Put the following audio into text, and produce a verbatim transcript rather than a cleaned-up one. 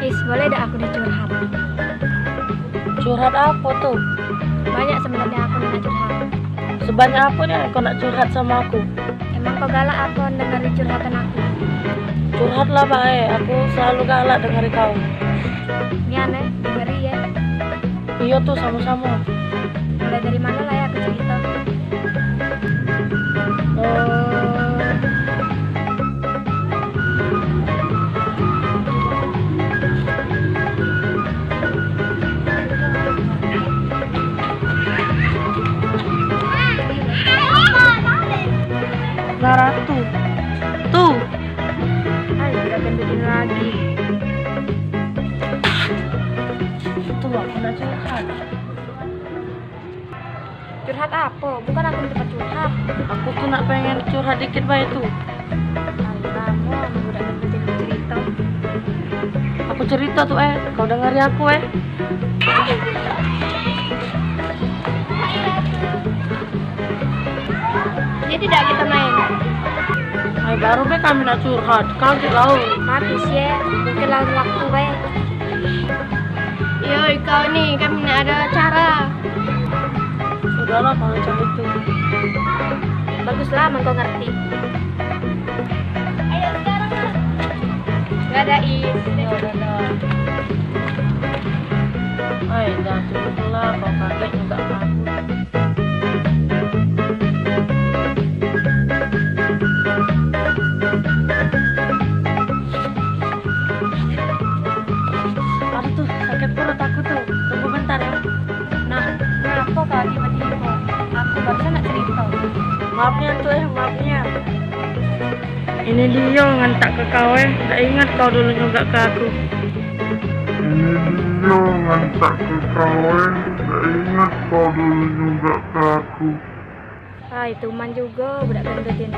Is, boleh dak aku dicurhat? Curhat apo tu? Banyak sebenarnya aku nak curhat. Sebanyak apo ni kau nak curhat samo aku? Emang kau galak apo dengeri curhatan aku? Curhatlah bae, aku selalu galak dengeri kau. Nian eh, dengeri ye. Iyo tu, samo-samo. Mulai dari mano lah ye aku cerito? Eh, Nah, Ratu. Tu. Hai, juragan Bedin lagi. Tu, aku nak curhat. Curhat apo? Bukan aku tempat curhat. Aku tu nak pengen curhat dikit bae tu. Alah, lamo aku dak dengar cerita. Aku cerita tu, eh. Kau dengeri aku, eh. Jadi dak kita main? Ai, baru be kami nak curhat, kaget kau. Mati sih, mungkin lain waktu bae. Yoi, kau ni, kami nak ada acara. Sudahlah, kalau macam itu. Baguslah, men kau ngerti. Ayo sekarang lah. Dadah, Is. Dadah. Ai, dah, cukup lah, kau kaget juga aku. Aduh tuh, sakit perut aku tuh. Tunggu bentar ya. Nah, ngapo kau tiba-tiba? Aku barusan nak cerita. Maaf ya tuh, eh, maaf ya. Ini dia ngantak ke kau, eh. Dak ingat kau dulu juga ke aku. Ini dia ngantak ke kau, eh. Dak ingat kau dulu juga ke aku. Ah, itu man juga budak gendut ini.